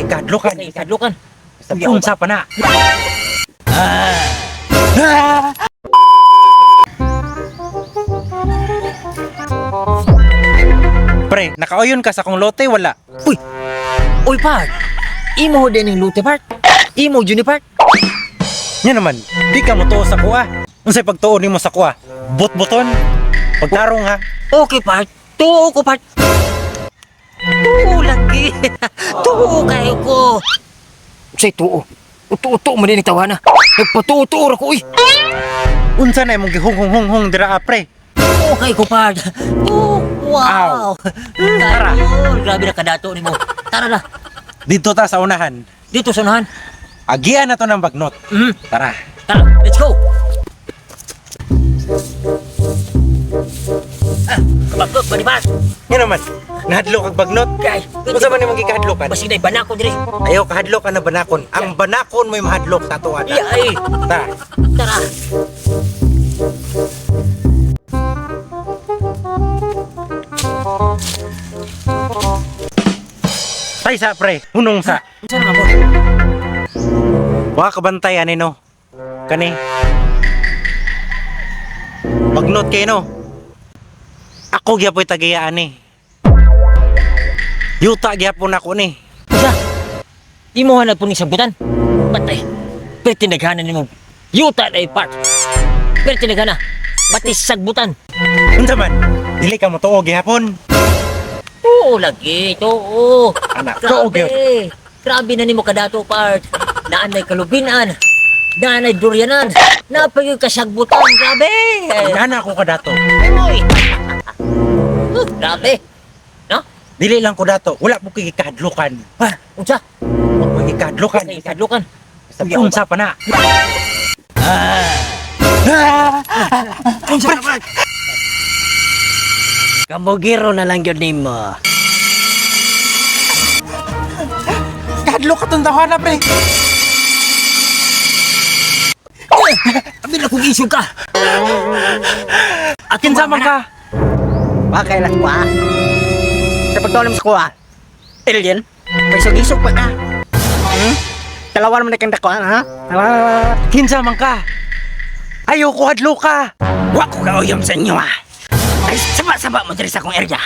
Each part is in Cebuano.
gikahadlokan. Kadlukan. Unsa pa na? Pre, nakauyon ka sa kong lote wala? Uy! Uy, part! Imo din yung lute, part! Imo, juni, part! Nya naman, di ka mo tuo sa kuha. Unsay pagtuo nimo sa kuha? Bot-boton? Pagtarong ha. Okay, part! Tuo ko, part! Tuo lagi! Tuo kayo ko! Say, tuo. Uto-uto man din tawana. Nagpatuo-tuo ra ko, uy! Unsa na imong gihunghunghunghung dira ah, pre? Tuo kayo ko, part! Tuo! Wow! Tara! Grabe na kadato nimo. Tara na! Dito ta sa unahan. Dito sa unahan. Agian na to ng bagnot. Tara. Tara, let's go! Ah, kabagot, balibat! Nya naman, nahadlok kag bagnot. Kay, Unsa man imong gikahadlokan? Basig na ibanako diri. Ayaw kahadlok ka na banakon. Ang banakon mo'y mahadlok sa ato ana. Iya ay. Tara. Tara. Tay sa pre, hunong sa. Unsa na mo? Wa ka bantay ani no. Kani. Bagnot kay no. Ako gyapoy tagiya ani. Yuta gyapon ako ni. Unsa? Imo hanap po ni sabutan. Patay. Pero tinaghanan nimo. Yuta na part. Pero tinaghana. Bati sagbutan. Unsa man? Dili ka mo tuo gihapon. Oo lagi, tuo. Anak, tuo gyud. Grabe. Grabe na nimo kadato part. Naanay kalubinan. Naanay duryanan. Napagyo kasagbutan. Grabe. Nana ako kadato. Uy. Grabe. No? Dili lang ko dato. Wala po kay gikahadlokan. Ha, unsa? Wa po gikahadlokan. Kadlukan. Unsa pa na? Unsa na part? Kamugiro na lang yun nimo. Kahadlok ka tong tawana pre. Abi na kong isyo ka. At kinsa man ka? Bakay lang kuha. Sa pagtulong sa kuha. Alien, may sugisog pa ka. Hmm? Dalawa naman na kang dakuan, ha? Kinsa man ka? Ayaw ko hadlok ka. Wa ko kauyom sa inyo, ha? Ay, saba-saba mo diri sa akong area.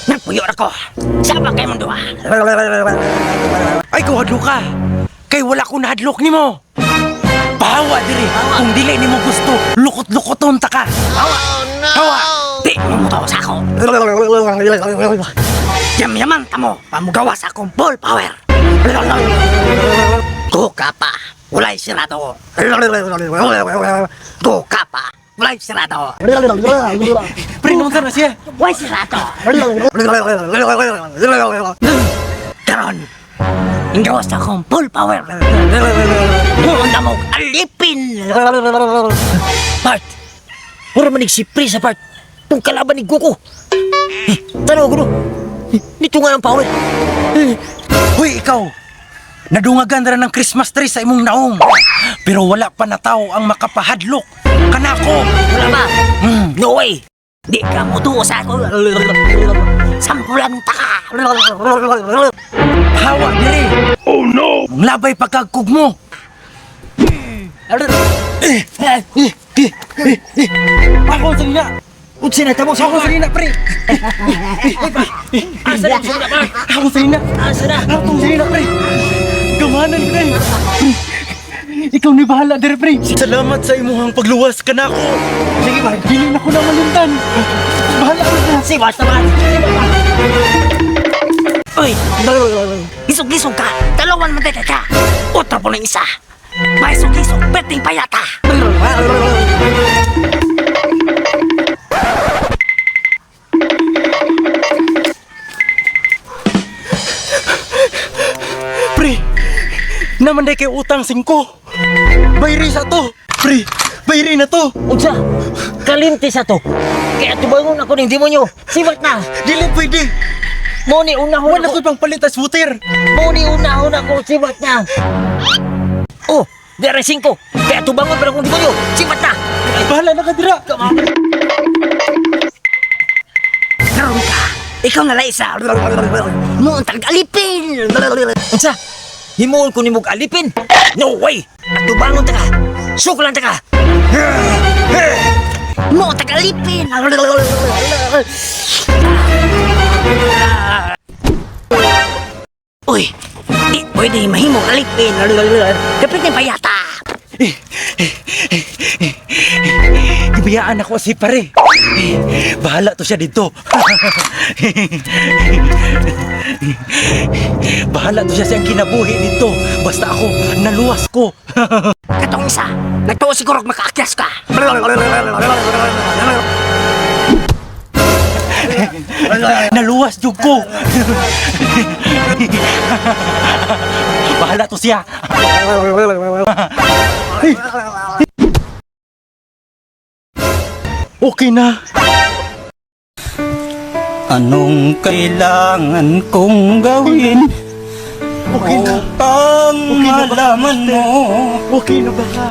Nagpuyo ako. Saba kayo mong duha. Ay ko hadlok ka. Kay wala ko nahadlok nimo. Bawa diri. Kung dili nimo gusto, lukot-lukoton ta ka. Hawa! Hawa! Di mo mo sa ako. Yam-yaman ta mo, pamugawa sa akong full power. Kuka pa, walay sirado. Kuka pa, walay sirado. Pre, naunsa na siya? Walay sirado. Karon, ingawas sa akong full power. Muunda mo, alipin. Part! Mura manig si Pri sa part. Tung kalaban ni Goku. Eh, tanaw ko no. Eh, nito nga ng power. Hoy, ikaw! Nadungagan ra ng Christmas tree sa imong naong. Pero wala pa na tao ang makapahadlok. Kanako! Wala ba? No way! Di ka mo sa ako. Sampulan ta ka. Hawa diri! Oh no! Labay pagkagkog mo! Ako sa nila! Unsa na tamo sa Ako sa nila, pre! Asa na sa part? Ako sa nila! Asa na? Ako sa nila, pre! Gamanan, pre! Pre, ikaw ni bahala diri, pre! Salamat sa imuhang pagluwas kanako! Sige ba? Dili na ko na malimtan! Bahala ka na! Si Basta ba? Uy! Gisog-gisog ka! Dalawan man tayo ka! Utro po ng isa! Maisog-gisog, peting payata! Pre! Naman day kay utang 5! Bayri sa to! Pre! Bayri na to! Unsa? Kalimti sa to. Kaya tubangon ako ning demonyo. Sibat na. Dili pwede! Mo ni unahon Wala ako. ko'y pangpalit as wutir! Mo ni unahon ako sibat na. Oh, dere 5. Kaya tubangon pa akong demonyo. Sibat na. Bahala na ka dira! Karoon ka! Ikaw na lang isa. Mo ang tag-alipin. Unsa? Himuon ko nimog alipin? No way! Atubangon ta ka. Suklan ta ka. Mo ang tag-alipin. Uy, di pwede mahimong alipin. Kapit ni payata. Gibayaan ako si pare. Bahala to siya dito. Bahala to siya siyang kinabuhi dito. Basta ako, naluwas ko. Katong isa, nagtuo siguro makaakyas ka. Naluwas jud ko. Bahala to siya. Okay na. Anong kailangan kong gawin Okay na. upang Okay na ba, malaman mo Okay na ba ka?